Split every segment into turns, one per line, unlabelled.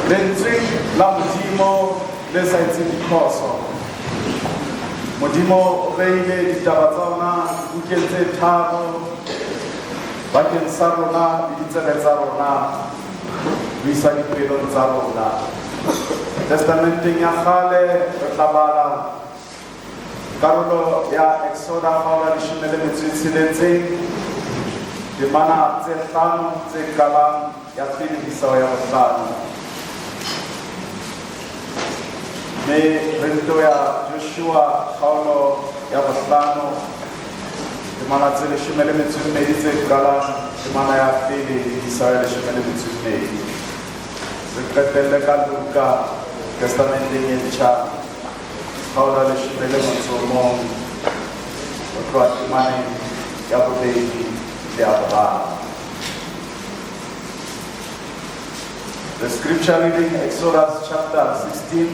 Lentswe la Modimo le sa etseng diphoso. Modimo o beile ditaba tsa ona dibukeng tse tharo bakeng sa rona le ditsebe tsa rona ho isa dipelong tsa rona. Testamenteng ya kgale re tla bala karolo ya Exoda kgaolo ya 16, temana tse 5 tse qalang ya pele ho isa ho ya bohlano. Mme re nto ya Joshua kgaolo ya bohlano, temana tse 12 tse qalang temana ya pele ho isa ho ya 12. Re qetelle ka Luka Testamenteng e ntjha kgaolo ya 11, ho tloha temaneng ya bobedi le ya boraro. The scripture reading, Exodus chapter 16,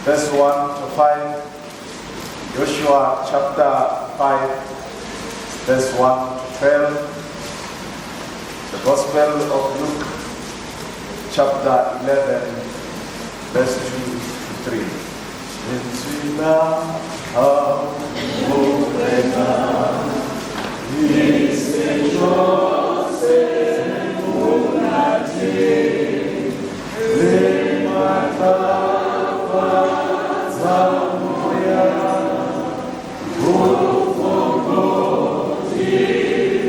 verse 1 to 5, Joshua chapter 5, verse 1 to 12, the Gospel of Luke chapter 11, verse 2 to 3. Lentswe la hao, Morena, ke sejo se monate, le matlafatsa moya, bofokodi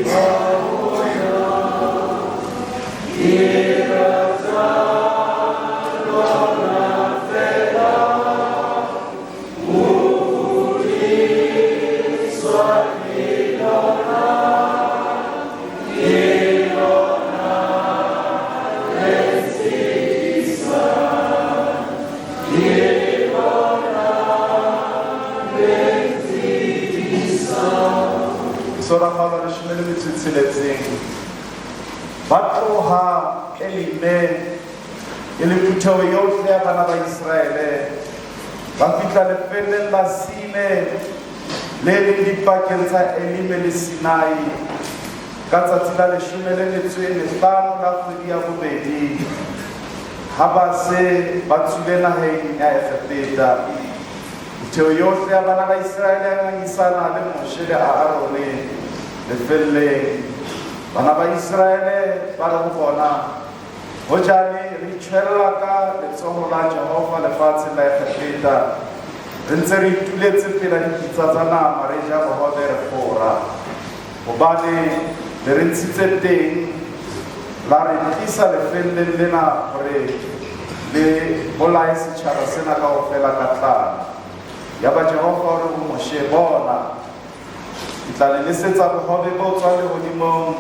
ba moya. Ke rata lona feela, ho fodiswa ke lona, ke lona le tshedisang, ke lona le tshedisang. Sora kgaolo ya 16. Ba tloha Elime e le phutheho yohle ya bana ba Iseraele, ba fihla lefeelleng la Sine le leng dipakeng tsa Elime le Sinai ka tsatsi la 15 la kgwedi ya bobedi, ha ba se ba tswile naheng ya Egepeta. Phutheho yohle ya bana ba Iseraele ya ngangisana le Moshe le Aarone lefeelleng. Bana ba Iseraele ba re ho bona, hojane re itjhwella ka letsoho la Jehova lefatsheng la Egepeta, re ntse re ituletse pela dipitsa tsa nama, re ja bohobe re kgora. Hobane le re ntshitse teng, la re tlisa lefeelleng lena hore le bolaye setjhaba sena kaofela ka tlala. Yaba Jehova o re ho Moshe, bona, ke tla le lesetsa bohobe bo tswang lehodimong,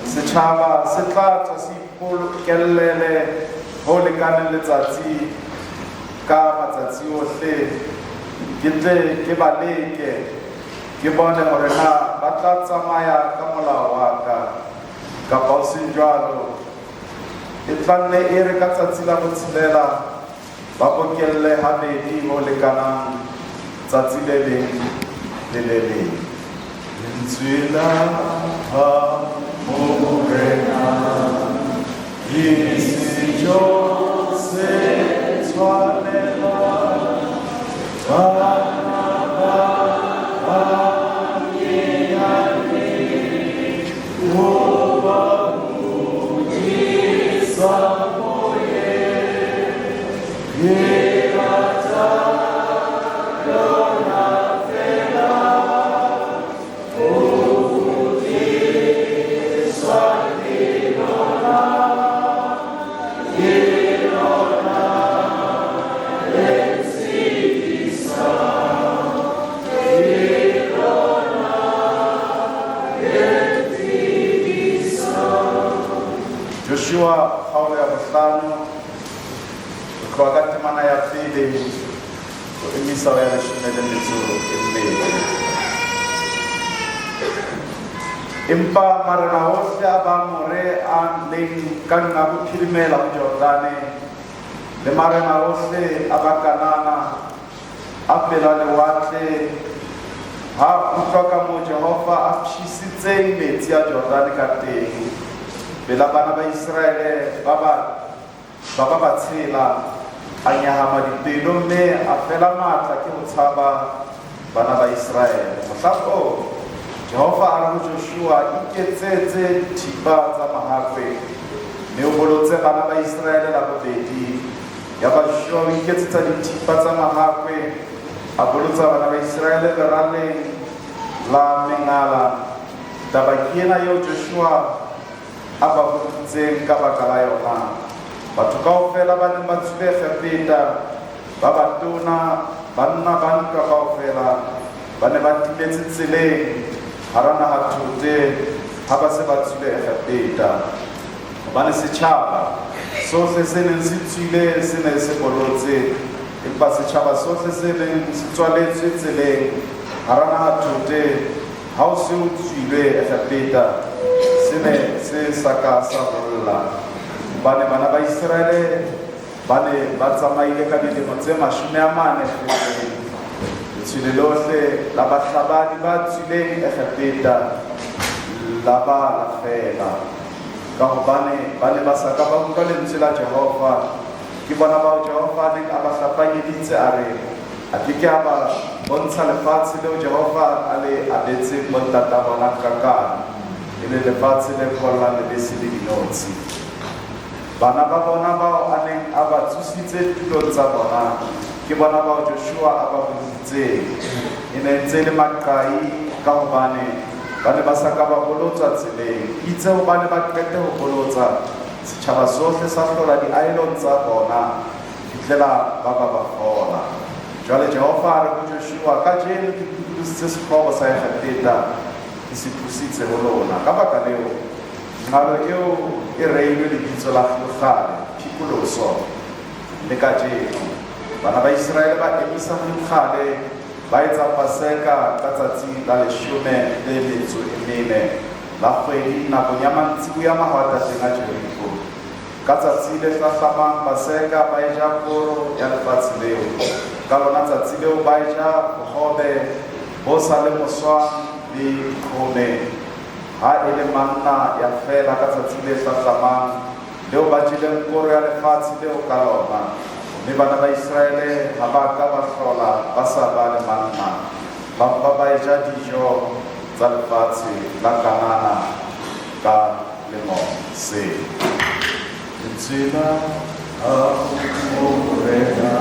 setjhaba se tla tswa se ipolokellele ho lekaneng letsatsi ka matsatsi ohle, ke tle ke ba leke, ke bone hore na ba tla tsamaya ka molao wa ka, kapa ho seng jwalo. E tla nne e re ka tsatsi la botshelela ba bokelle habedi ho lekanang tsatsi le leng le le leng. Lentswe la hao, Morena, ke sejo se tshwanelang bana ba banyenyane, ho ba hodisa moyeng. Ke rata lona feela, ho fodiswa ke lona, ke lona le tshedisang, ke lona le tshedisang. Joshua kgaolo ya bohlano, ho tloha ka temana ya pele ho emisa ho ya 12. Empa marena ohle a Baamore a leng ka nqa bophirimela ho Jordane, le marena ohle a Bakanana a pela lewatle, ha utlwa ka moo Jehova a pshisitseng metsi a Jordane ka teng pela bana ba Iseraele ba ba Ba ba ba tshela, a nyahama dipelo mme a fela matla ke ho tshaba bana ba Iseraele. Mohla oo, Jehova a re ho Joshua, Iketsetse thipa tsa mahakwe, mme o bolotse bana ba Iseraele la bobedi. Yaba Joshua o iketsetsa dithipa tsa mahakwe, a bolotsa bana ba Iseraele leralleng la mengala. Taba ke ena eo Joshua a ba bolotseng ka baka la yona. Batho kaofela ba neng ba tswile Egepeta, ba batona, banna ba ntwa kaofela, ba ne ba timetse tseleng hara naha thote ha ba se ba tswile Egepeta. Hobane setjhaba sohle se neng se tswile se ne se bolotse, empa setjhaba sohle se neng se tswaletswe tseleng hara naha thote ha o se o tswilwe Egepeta, se ne se sa ka sa bolla. Hobane bana ba Iseraele ba ne ba tsamaile ka dilemo tse 40 feelleng. Letshwele lohle la bahlabani ba tswileng Egepeta la ba la fela, ka hobane ba ne ba sa ka ba utlwa lentswe la Jehova. Ke bona bao Jehova a neng a ba hlapanyeditse, a re, a ke ke a ba bontsha lefatshe leo Jehova a le abetseng bontata bona kakano, e le lefatshe le phollang lebese le dinotshi. Bana ba bona bao a neng a ba tsositse tulong tsa bona, ke bona bao Joshua a ba boloditseng. E ne ntse e le maqai, ka hobane ba ne ba sa ka ba bolotswa tseleng. Itse hobane ba qete ho bolotsa, setjhaba sohle sa hlola diahelong tsa bona, fihlela ba ba ba fola. Jwale Jehova a re ho Joshua, Kajeno ke phikolositse sekgobo sa Egepeta, ke se tlositse ho lona. Ka baka leo, nqalo eo e reilwe lebitso la Gilgale, phikoloso, le kajeno. Bana ba Iseraele ba emisa Gilgale, ba etsa Paseka ka tsatsi la 14 la kgwedi, nakong ya mantsiboya mahwatateng a Jeriko. Ka tsatsi le hlahlamang Paseka ba eja koro ya lefatshe leo. Ka lona tsatsi leo ba eja bohobe bo sa lemoswang le diqhome. Ha e le manna ya fela ka tsatsi le hlahlamang leo ba jeleng koro ya lefatshe leo ka lona. Mme bana ba Iseraele ha ba ka ba hlola ba sa ba le manna, ba mpa ba eja dijo tsa lefatshe la Kanana ka lemo seo. Lentswe la hao, Morena,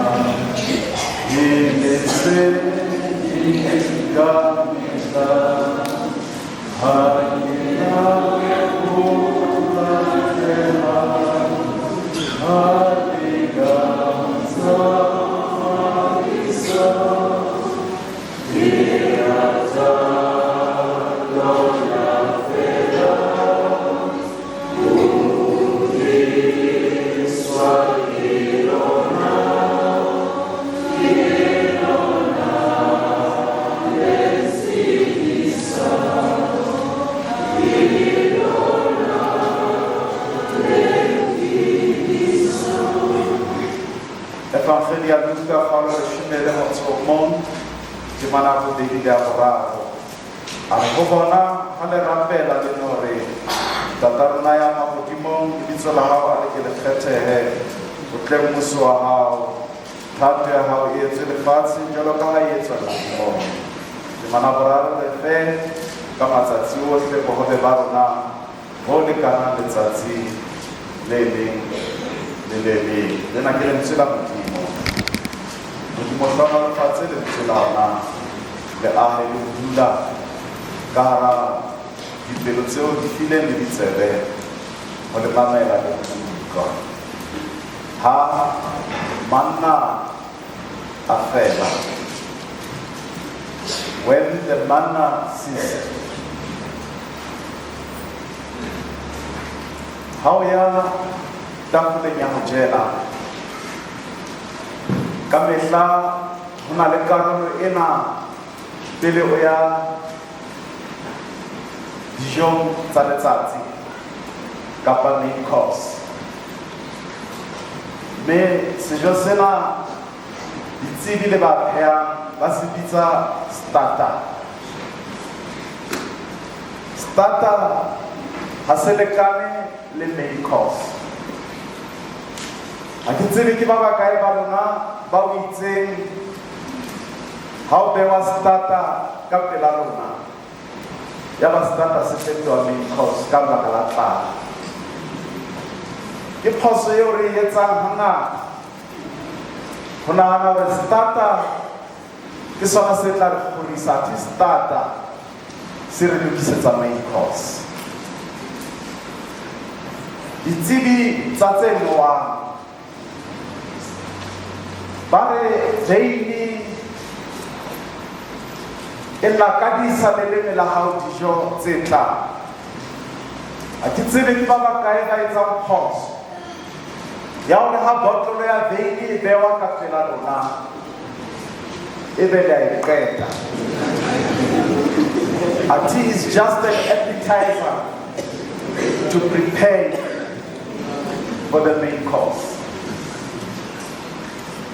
le lesedi ka mehla, ha ke na ho lahleha, ha le ka ntsamaisa. Lerato lona feela, ho tliswa ke lona, ke lona le tshedisang, ke lona le phedisang. Evangeli ya Luka kgaolo 11, temana ya 2 le ya 3. A re ho bona, ha le rapela le no re, Ntata rona ya mahodimong, lebitso la hao a le ke le kgethehe, ho tle mmuso wa hao, thato ya hao e etswe lefatsheng jwalo ka ha e etswa lehodimong. Temana 3, re fe ka matsatsi ohle bohobe ba rona bo lekanang letsatsi le leng le le leng. Lena ke lentswe la Modimo. Modimo hlohonolofatse lentswe la ona, le ahe le ho dula ka hara dipelo tseo di fileng le ditsebe ho le mamela le ho utlwa. Ha manna a fela, when the manna ceased, ha o ya tafoleng ya ho jela, ka mehla ho na le karolo ena pele o ya dijong tsa letsatsi kapa main course. Mme sejo sena ditsebi le ba phehang ba se bitsa starter. Starter ha se lekane le main course. Ha ke tsebe ke ba bakae ba lona ba o itseng ha o bewa starter ka pela lona, ya ba starter se fetoha main course ka lebaka la tlala. Ke phoso eo re e etsang hangata, ho nahana hore starter ke sona se tla re kgorisa, athe starter se re lokisetsa main course. Ditsebi tsa tse nowang ba re veine e lakadisa leleme la hao dijo tse tlang. Ha ke tsebe ke ba bakae ba etsang phoso ya hore ha botlolo ya veine e bewa ka pela lona, e be le a e qeta. Athe is just an appetizer to prepare for the main course.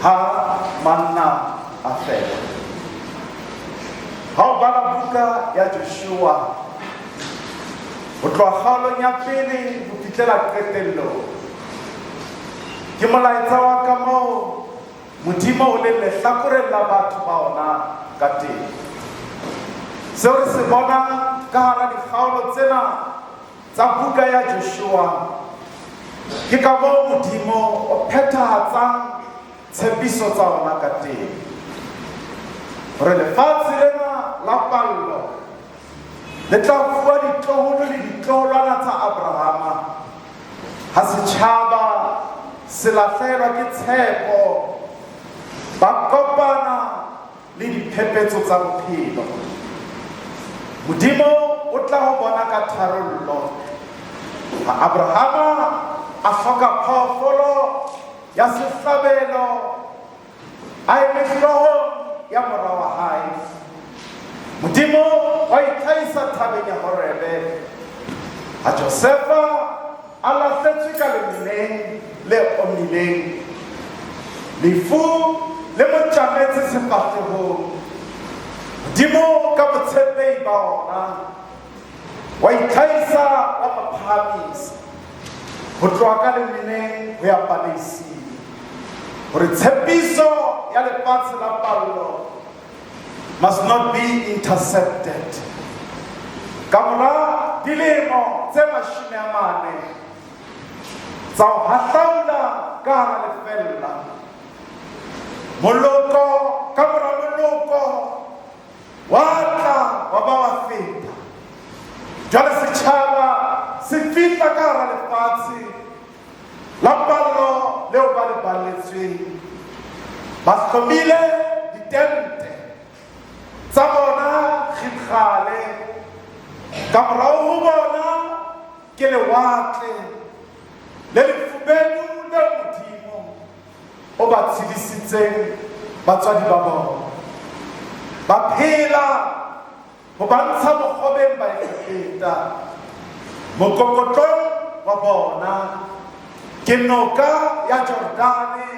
Ha manna a fela, ha o bala buka ya Joshua ho tloha kgaolong ya pele ho fihlela qetellong, ke molaetsa wa ka moo Modimo o leng lehlakoreng la batho ba ona ka teng. Seo re se bonang ka hara dikgaolo tsena tsa buka ya Joshua ke ka moo Modimo o phethahatsang tshepiso tsa ona ka teng, hore lefatshe lena la pallo le tla fuwa ditloholo le ditloholwana tsa Abrahama. Ha setjhaba se lahlehelwa ke tshepo, ba kopana le diphephetso tsa bophelo, Modimo o tla ho bona ka tharollo. Ha Abrahama a hloka phoofolo ya sehlabelo, a eme hloohong ya mora wa hae, Modimo wa itlhahisa thabeng ya Horebe. Ha Josefa a lahletswe ka lemeneng le omileng, lefu le mo tjametse sefahlehong, Modimo ka botshepehi ba ona wa itlhahisa, wa mo phahamisa ho tloha ka lemeneng ho ya paleising, hore tshepiso ya lefatshe la pallo must not be intercepted. Ka mora dilemo tse 40 tsa ho hahlaula ka hara lefella, moloko ka mora moloko wa tla wa ba wa feta. Jwale setjhaba se fihla ka hara lefatshe la pallo leo ba le balletsweng. Ba hlomile ditente tsa bona Gilgale, ka morao ho bona ke lewatle le lefubedu leo Modimo o ba tshedisitseng batswadi ba bona. Ba phela ho ba ntsha bokgobeng ba Egepeta. Mokokotlong wa bona ke noka ya Jordane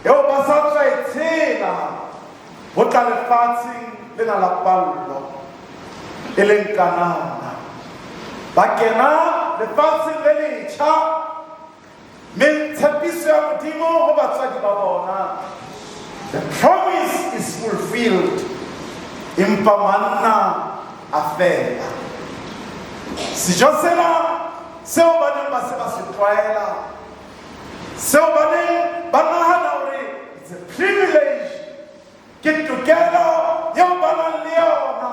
eo ba sa tswa e tshela ho tla lefatsheng lena la pallo, e leng Kanana. Ba kena lefatsheng le letjha, mme tshepiso ya Modimo ho batswadi ba bona, the promise is fulfilled, empa manna a fela. Sejo sena seo ba neng ba se ba se tlwaela, seo ba neng ba nahana hore it's a privilege, ke tokelo eo ba nang le yona,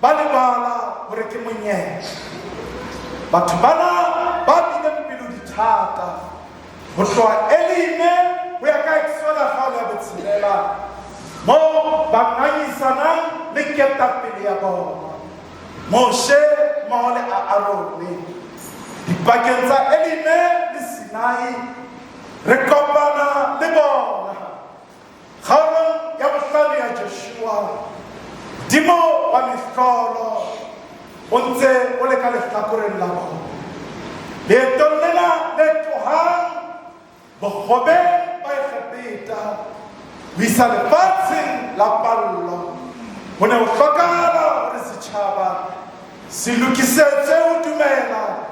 ba lebala hore ke monyetla. Batho bana ba bileng pelo di thata ho tloha Elime ho ya ka Exoda kgaolo ya botshelela, moo ba ngangisanang le ketapele ya bona Moshe mmoho le Aarone. Dipakeng tsa Elime le Sinai re kopana le bona kgaolong ya bohlano ya Joshua. Modimo wa mehlolo o ntse o le ka lehlakoreng la bona leetong lena le tlohang bokgobeng ba Egepeta ho isa lefatsheng la pallo. Ho ne ho hlokahala hore setjhaba se lokisetse ho dumela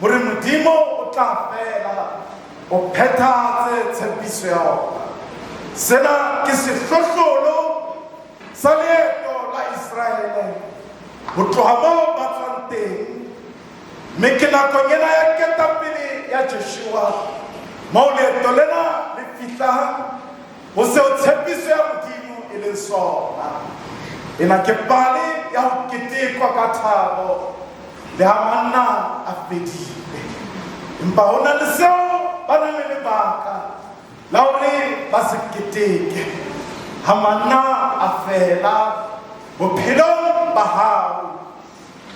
hore Modimo o tla fela o phethahatse tshepiso ya ona. Sena ke sehlohlolo sa leeto la Iseraele ho tloha moo ba tswang teng, mme ke nakong ena ya ketapele ya Joshua moo leeto lena le fihlang ho seo tshepiso ya Modimo e leng sona. Ena ke pale ya ho ketekwa ka thabo le ha manna a fedile. Empa ho na le seo ba nang le lebaka la hore ba se keteke. Ha manna a fela bophelong ba hao,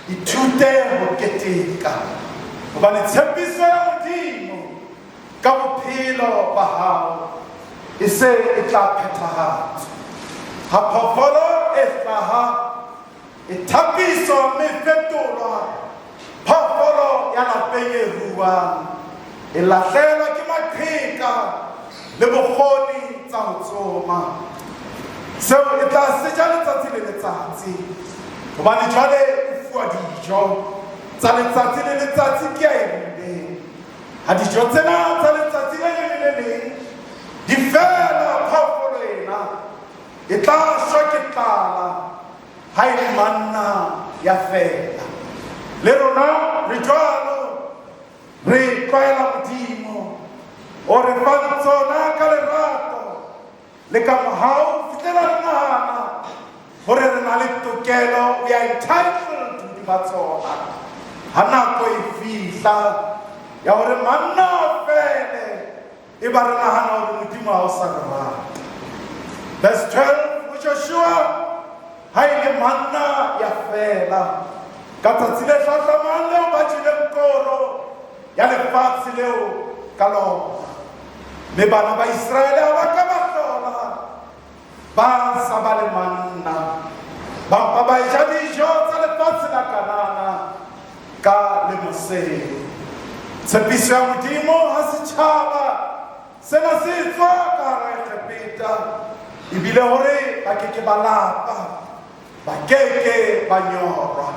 ithute ho keteka, hobane tshepiso ya Modimo ka bophelo ba hao e se e tla phethahatswa. Ha phoofolo e hlaha e thapiswa mme e fetolwa phoofolo ya lapeng e ruwang, e lahlehelwa ke maqheka le bokgoni tsa ho tsoma. Seo e tla se ja letsatsi le letsatsi, hobane jwale e fuwa dijo tsa letsatsi le letsatsi ke ya e ruileng. Ha dijo tsena tsa letsatsi le leng le le leng di fela, phoofolo ena e tla shwa ke tlala ha e le manna ya fela. Le rona re jwalo, re tlwaela Modimo o re fang tsona ka lerato le ka mohau ho fihlela re nahana hore re na le tokelo, we are entitled hodima tsona. Ha nako e fihla ya hore manna a fele, e ba re nahana hore Modimo ha o sa re rata. Verse 12 ho Joshua, ha e le manna ya fela ka tsatsi le hlahlamang leo ba jeleng koro ya lefatshe leo ka lona, mme bana ba Iseraele ha ba ka ba hlola ba sa ba le manna, ba mpa ba eja dijo tsa lefatshe la Kanana ka lemo seo. Tshepiso ya Modimo ha setjhaba sena se tswa ka hara Egepeta ebile hore ba ke ke ba lapa, ba ke ke ba nyorwa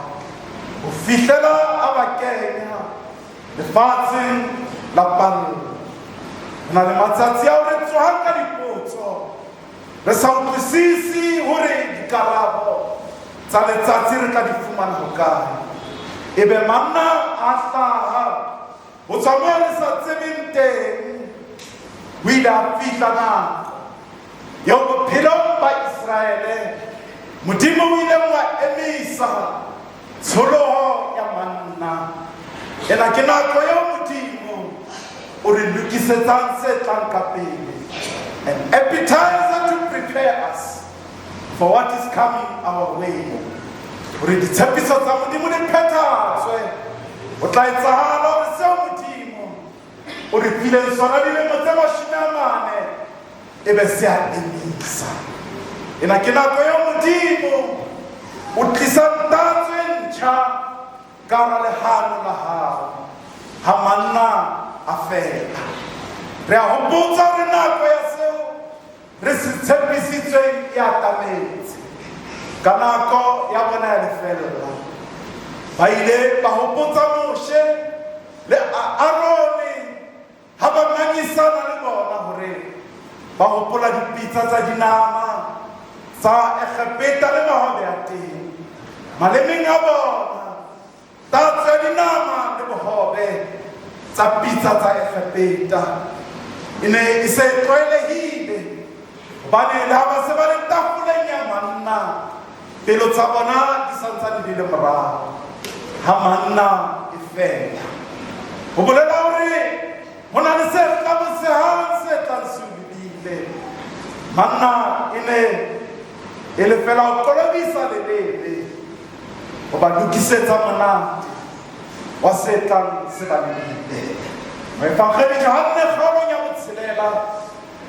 ho fihlela a ba kenya lefatsheng la pallo. Ho na le matsatsi ao re tsohang ka dipotso, re sa utlwisise hore dikarabo tsa letsatsi re tla di fumana hokae. Ebe manna a hlaha ho tswa moo re sa tsebeng teng. Ho ile a fihla nako eo bophelong ba Iseraele Modimo o ileng wa emisa tsholoho ya manna. Ena ke nako eo Modimo o re lokisetsang se tlang ka pele. An appetizer to prepare us for what is coming our way. Hore ditshepiso tsa Modimo di phethahatswe, ho tla etsahala hore seo Modimo o re fileng sona dilemo tse 40 e be se a emisa. Ena ke nako eo Modimo o tlisang tatso e ntjha ka hara lehano la hao ha manna a fela. Re a hopotsa hore nako ya seo re se tshepisitsweng e atametse. Ka nako ya bona ya lefella, ba ile ba hopotsa Moshe le Aarone ha ba ngangisana le bona hore ba hopola dipitsa tsa dinama tsa Egepeta le mahobe a teng malemeng a bona, tatso ya dinama le bohobe tsa pitsa tsa Egepeta e ne e se e tlwaelehile, hobane le ha ba se ba le tafoleng ya manna, pelo tsa bona di santsane di le morao ha manna e fela. Ho bolela hore ho na le se hlabosehang se tlang se o lebile. Manna e ne e le fela ho kolobisa leleme, ho ba lokisetsa monate wa se tlang se ba lebile. Moevangeli Johanne kgaolong ya botshelela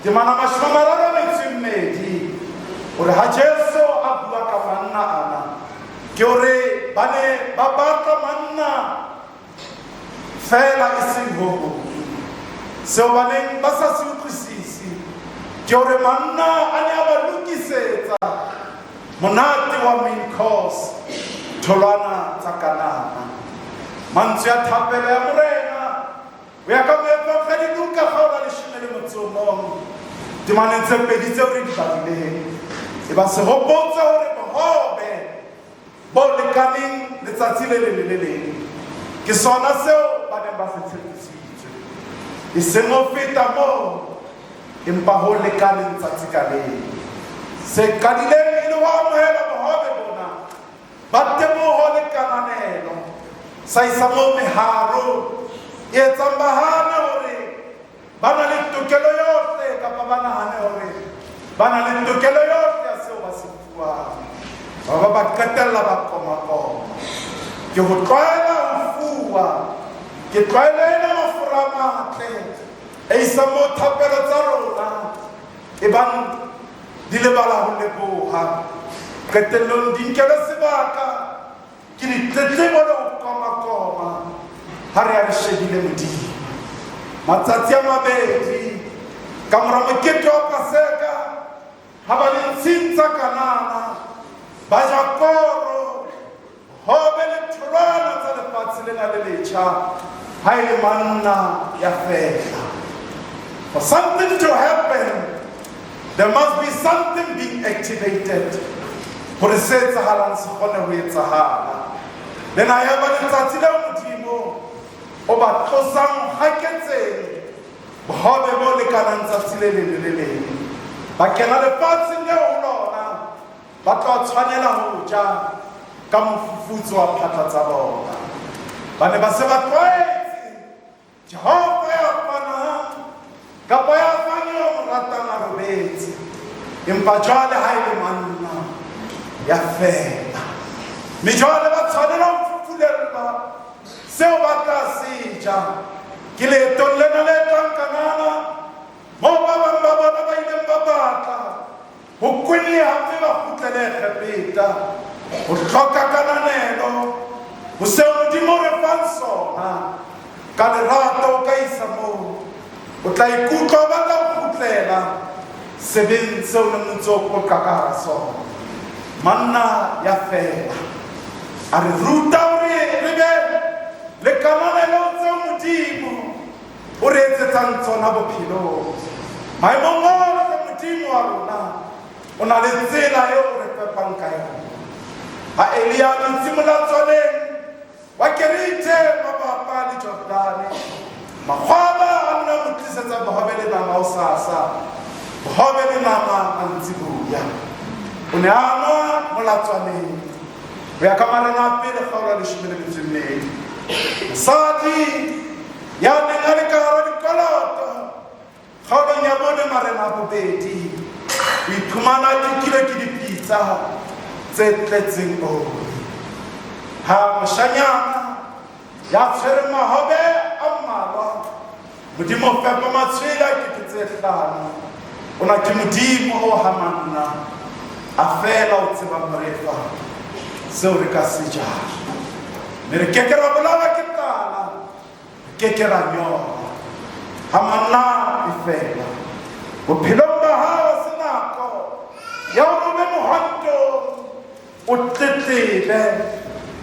temana 32 o re ha Jesu a bua ka manna ana, ke hore ba ne ba batla manna fela e seng ho hong. Seo ba neng ba sa se utlwisise ke hore manna a ne a ba lokisetsa monate wa main course, tholwana tsa Kanana. Mantswe a thapelo ya Morena Ho ya ka moevangedi Luka kgaolo ya leshome le motso o mong, temaneng tse pedi tseo re di badileng, e ba sehopotso hore bohobe bo lekaneng letsatsi le leng le le leng ke sona seo ba neng ba se tshepisitswe, e seng ho feta moo, empa ho lekaneng tsatsi ka leng. Se qadileng e le ho amohela bohobe bona ba teboho le kananelo, sa isa moo meharo e etsang ba hane hore ba na le tokelo yohle, kapa ba nahane hore ba na le tokelo yohle ya seo ba se fuwang. Ba ba ba qetella ba komakoma. Ke ho tlwaela ho fuwa, ke tlwaelo ena mafura a matle e isang moo thapelo tsa rona e bang di lebala ho leboha. Qetellong di nkelwe sebaka ke ditletlebo le ho komakoma ha re ya re shebile Modimo. Matsatsi a mabedi ka mora mokete wa Paseka, ha ba le ntshing tsa Kanana, ba ja koro, hobe le tholwana tsa lefatshe lena le letjha, ha e le manna ya fela. For something to happen, there must be something being activated hore se etsahalang se kgone ho etsahala. Lena ya ba letsatsi leo Modimo o ba tlosang haketseng bohobe bo lekanang tsatsi le leng le le leng. Ba kena lefatsheng leo ho lona ba tla tshwanela ho ja ka mofufutso wa phatla tsa bona. Ba ne ba se ba tlwaetse Jehova ya fanang kapa ya fang eo mo ratang a robetse, empa jwale ha e le manna ya fela, mme jwale ba tshwanela ho fufulellwa seo ba tla se ja. Ke leetong lena le tlang Kanana moo ba bang ba bona ba ileng ba batla ho kweneha mme ba kgutlele Egepeta, ho hloka kananelo ho seo Modimo o re fang sona ka lerato. O ka isa moo o tla ikutlwa o batla ho kgutlela sebeng seo o neng o ntse o qoqa ka hara sona. Manna ya fela. A re ruta hore re be le kananelo tseo Modimo o re etsetsang tsona bophelong. Maemong ohle Modimo wa rona o na le tsela eo o re fepang ka yona. Ha Elia a dutse molatswaneng wa Kerite mabapa le Jordane, makgwaba a nna mo tlisetsa bohobe le nama hosasa, bohobe le nama mantsiboya. O ne a nwa molatswaneng. Ho ya ka Marena a Pele kgaolo ya leshome le metso e mmedi, mosadi ya neng a le ka hara dikoloto kgaolong ya bone Marena a Bobedi o iphumana a dikilwe ke dipitsa tse tletseng oli. Ha moshanyana ya tshwereng mahobe a mmalwa, Modimo o fepa matshwele a 5,000. Ona ke Modimo o ha manna a fela o tsebang ho re fa seo re ka se jang. Mme re ke ke ra bolawa ke tlala, re ke ke ra nyorwa ha manna e fela. Bophelong ba hao se nako ya hore o be mohwantong, o tletlebe,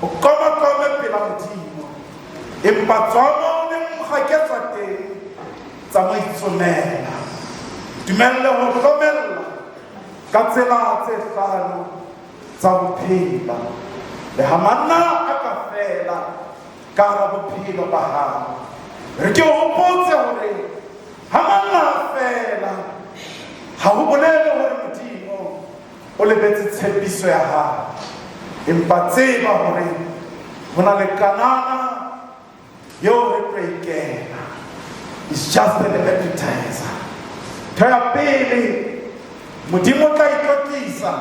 o komakome pela Modimo. Empa tswa mo o neng o gaketswa teng, tsa mo itsomela. Dumelle ho hlomella ka tsela tse hlano tsa ho phela. Le ha manna a ka fela ka hara bophelo ba hao, re ke o hopotse hore ha manna a fela, ha ho bolele hore Modimo o lebetse tshepiso ya hae. Empa tseba hore ho na le Kanana eo re tlo e kena. It's just an appetizer. Ntho ya pele, Modimo o tla itlotlisa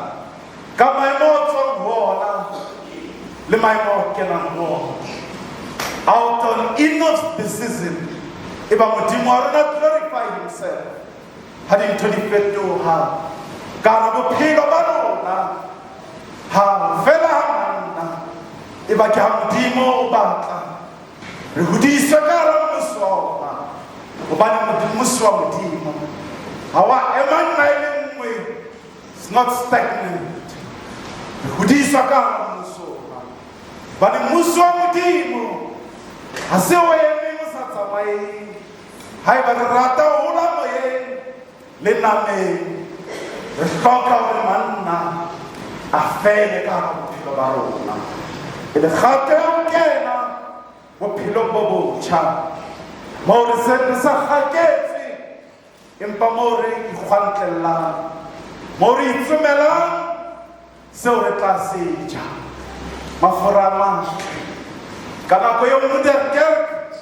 ka maemo a tswang ho ona le maemo a kenang ho ona. Out on enough the season, eba Modimo wa rona glorify himself ha dintho di fetoha ka hara bophelo ba rona. Ha fela ha manna e ba ke ha Modimo o batla re hodiswe ka hara mmuso wa ona, hobane mmuso wa Modimo ha wa ema nna e le nngwe, it's not stagnant. Re hodiswa ka hara mmuso ona, hobane mmuso wa Modimo ha se o emeng o sa tsamaeng. Haeba re rata ho hola moyeng le nameng, re hloka hore manna a fele ka hara bophelo ba rona. E le kgato ya ho kena bophelong bo botjha, moo re seng re sa kgaketse, empa moo re ikgwantlellang, moo re itsomelang seo re tla se ja. Mafura a matle. Ka nako eo Moederkerk,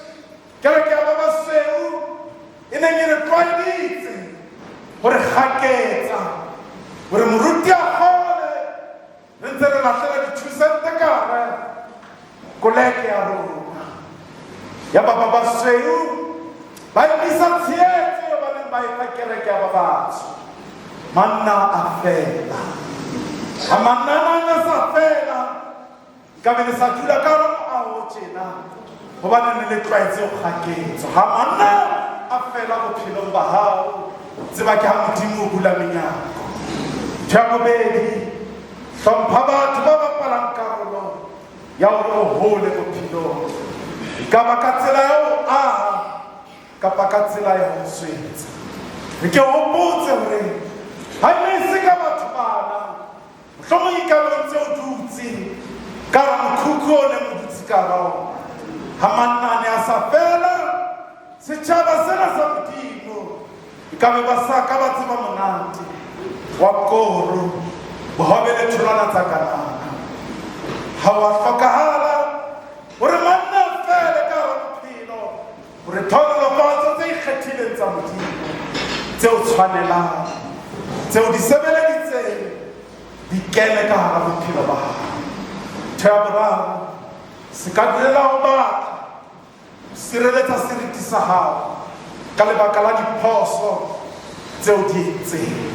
kereke ya ba basweu, e neng e re tlwaeditse ho re kgaketsa, hore moruti a kgole, re ntse re lahlela di-two-cent ka hare koleke ya rona. Ya ba ba basweu ba emisa tshehetso eo ba neng ba e fa kereke ya ba batsho. Manna a fela. Ha manna a nang a sa fela, nkabe le sa dula ka hara moaho tjena, hobane ne le tlwaetse ho kgaketswa. Ha manna a fela bophelong ba hao, tseba ke ha Modimo o bula menyako. Ntho ya bobedi, hlompha batho ba bapalang karolo ya hore o hole bophelong. E ka ba ka tsela ya ho aha kapa ka tsela ya ho swetsa. Re ke hopotse hore ha e ne e se ka batho bana, mohlomong e ka be o ntse o dutse ka hara mokhukhu o neng o dutse ka hara ona. Ha manna a ne a sa fela, setjhaba sena sa Modimo e ka be ba sa ka ba tseba monate wa koro, bohobe le tholwana tsa Kanana. Ha wa hlokahala hore manna a fele ka hara bophelo, hore tlhohonolofatso tse ikgethileng tsa Modimo tse o tshwanelang, tse o di sebeleditseng, di kene ka hara bophelo ba hao. Ntho ya boraro, se ka dulela ho batla ho sireletsa seriti sa hao ka lebaka la diphoso tseo di entseng.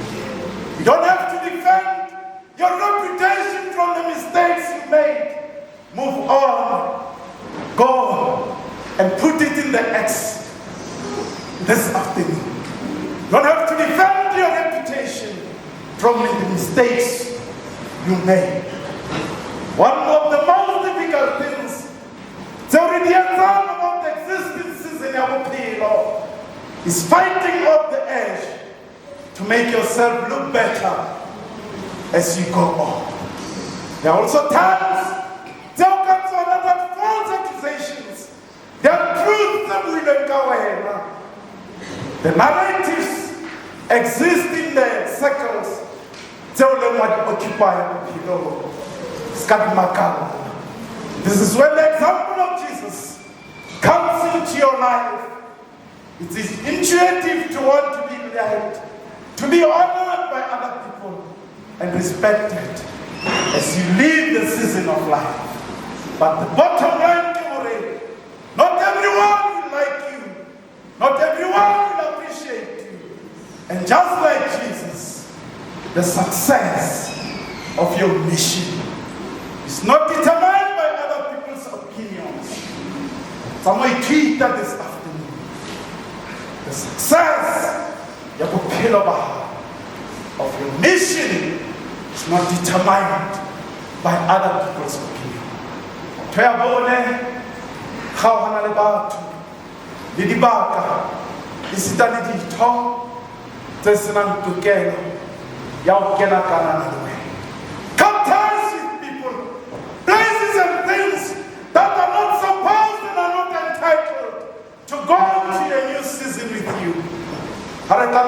You don't have to defend your reputation from the mistakes you made. Move on. Go and put it in the X this afternoon. You don't have to defend your reputation from the mistakes you made. One of the most difficult things tseo re di etsang about the existing season ya bophelo is fighting off the urge to make yourself look better as you go on. There are also times tseo ka tsona that false accusations, the truth tse builweng ka wena, the narratives exist in the circles tseo leng wa di occupy bophelong. Se ka di makalla. This is when the example of Jesus comes into your life. It is intuitive to want to be liked, to be honored by other people and respected as you live the season of life. But the bottom line ke hore not everyone will like you, not everyone will appreciate you. And just like Jesus, the success of your mission is not determined by other people's opinions. Tsa mo ithuta this afternoon. The success ya bophelo ba hao, of your mission is not determined by other people's opinion. Ntho ya bone, kgaohana le batho le dibaka esita le ditho tse senang tokelo ya ho kena kanana le wena. Cut ties with people, places and things that are not supposed and are not entitled to go into a new season with you. Ha re tla